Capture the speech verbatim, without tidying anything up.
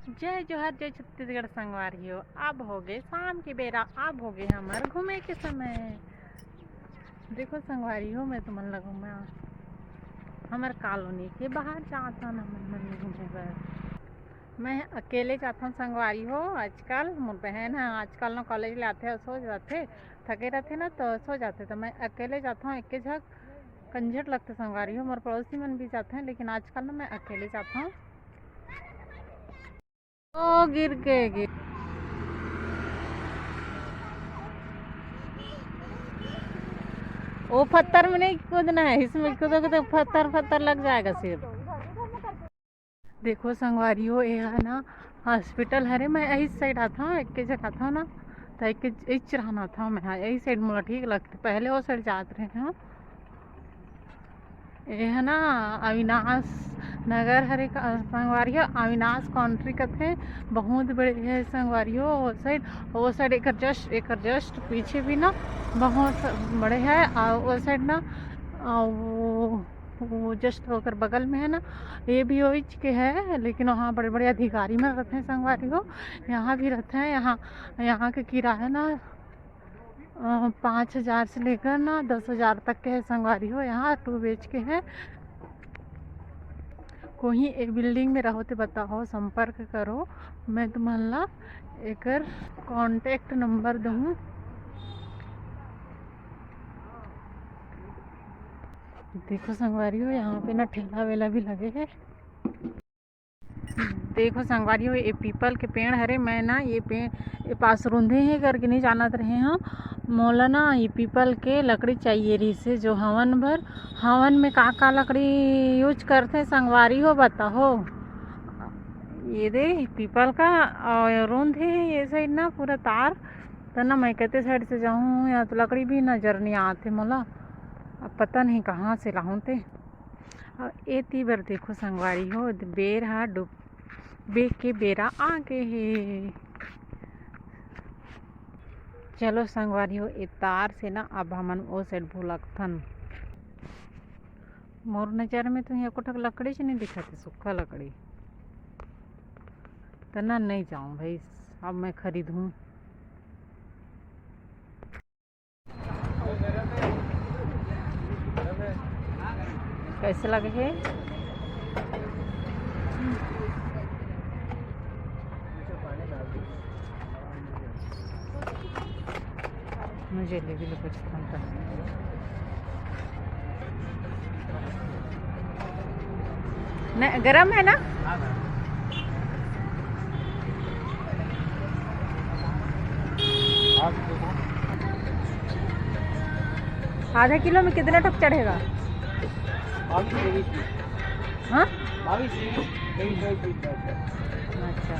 जय जोहार, जय छत्तीसगढ़ संगवारी हो। अब हो गए शाम के बेरा, अब हो गए हमर घूमे के समय। देखो संगवारी हो, मैं तुमन लगू मैं हमर कॉलोनी के बाहर जात हन हमन मन घूमे बर। मैं अकेले जात हन संगवारी हो। आजकल मोर बहन ह आजकल न कॉलेज ले आथे, सो जाथे, थके रहथे ना तो सो जाथे, तो मैं अकेले जात हूँ। एके झक कंझट लगथे संगवारी हो, मोर पड़ोसी मन भी जाथे, लेकिन आजकल न मैं अकेले जात हूँ। ओ गिर के गिर। ओ पत्थर में नहीं कूदना है, इसमें कूदोगे तो पत्थर पत्थर लग जाएगा सिर। देखो संगवारी हो, ये है ना हॉस्पिटल हरे। मैं इस साइड आता हूँ, एक के जगह आता हूँ ना, तो एक के इच रहना था मैं, हाँ, यही साइड मोला ठीक लगते। पहले वो साइड जात रहे हूँ। ये है ना अविनाश नगर हरे का, संगवारी हो, अविनाश कंट्री कथे। बहुत बड़े है संगवारी हो वो साइड। वो साइड एक जस्ट, एक जस्ट पीछे भी ना बहुत बड़े है। और वो साइड ना, आ, वो, वो जस्ट ओकर बगल में है ना, ये भी ओइच के है, लेकिन वहाँ बड़े बड़े अधिकारी मन रहते हैं संगवारी हो। यहाँ भी रहते हैं, यहाँ, यहाँ के किराया ना अ, पाँच हजार से लेकर ना दस हजार तक के है संगवारी हो। यहाँ टू बीएचके है। कोई ए बिल्डिंग में रहो तो बताओ, संपर्क करो, मैं तुमन ला एकर कॉन्टैक्ट नंबर दूँ। देखो संगवारी हो, यहाँ पे ना ठेला वेला भी लगे है। देखो संगवारी हो, ये पीपल के पेड़ हरे। मैं ना ये पेड़, ये पास रूंधे हे करके नहीं जानत रहे हूँ। मोला ना ये पीपल के लकड़ी चाहिए रहिसे, जो हवन बर, हवन में का का लकड़ी यूज करथे संगवारी हो, बताहो। ये दे पीपल का और रूंधे, ये साइड ना पूरा तार, त ना मैं कहते साइड से जाऊँ या तो लकड़ी भी नजर नहीं आते मोला। अब पता नहीं कहाँ से लाहूँ ते। अउ एती बर देखो संगवारी हो, बेर हा डूबे के बेरा आ गे हे। चलो संगवारी हो, ए तार से ना अब हमन ओ साइड भुलकथन। मोर नजर में तो यहाँ कोठक लकड़ी से नहीं दिखत हे, सूखा लकड़ी। तना नहीं जाऊँ भाई, अब मैं खरीदूँ। कैसे लगे हे? मुझे ले भी लो कुछ खान का। नहीं, गरम है ना? आधा किलो में कितना तक चढ़ेगा? हाँ। अच्छा।